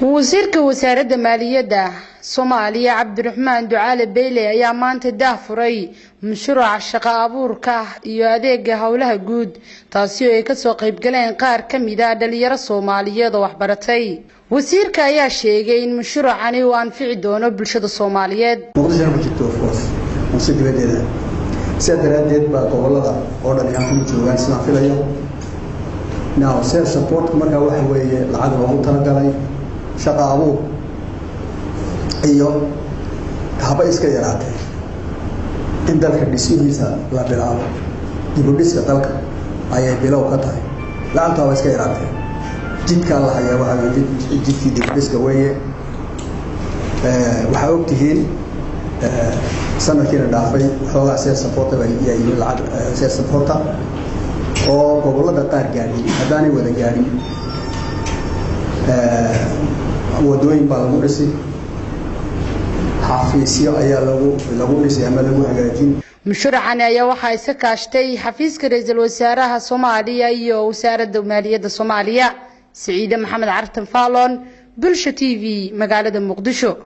Wasiirka Wasaaradda Maaliyadda Soomaaliya, Cabdiraxmaan Ducaale Beyle, ayaa maanta daahfuray mashruuca shaqo abuurka iyo adeega howlaha guud, taasi oo ay kasoo qaybgaleen qaar ka mid ah dhalinyaro Soomaaliyeed oo waxbaratay. Wasiirka ayaa sheegay in mashruucani uu anfici doono bulshada Soomaaliyeed. Muqdishona ma jirto, of course, muqdisho dibadeeda. Sidaa daraaddeed baa gobollada oo dhan halkan joogaan, sidaan filayo. Now, self support markaa waxa weeye lacag loogu talagalay shaqa abuur iyo haba iska yaraatee in dalka dhismihiisa la bilaabo. Dibudhiska dalka ayay bilow ka tahay. Lacagtu haba iska yaraatee, jidkaa la hayaa waxaa jidkii dibudhiska weeye. Waxaa ogtihiin sanadkiina dhaafay xoogaa self support yaa yimi, lacag self supporta oo gobollada qaar gaadhin, haddaanay wada gaadhin. Wadooyin baa lagu dhisi, xafiisyo ayaa lagu dhisay ama lagu hagaajin. Mashruucani ayaa waxaa iska kaashtay xafiiska ra-iisul wasaaraha Soomaaliya iyo Wasaaradda Maaliyadda Soomaaliya. Siciide Maxamed Cartan Faalon, Bulsha TV, magaalada Muqdisho.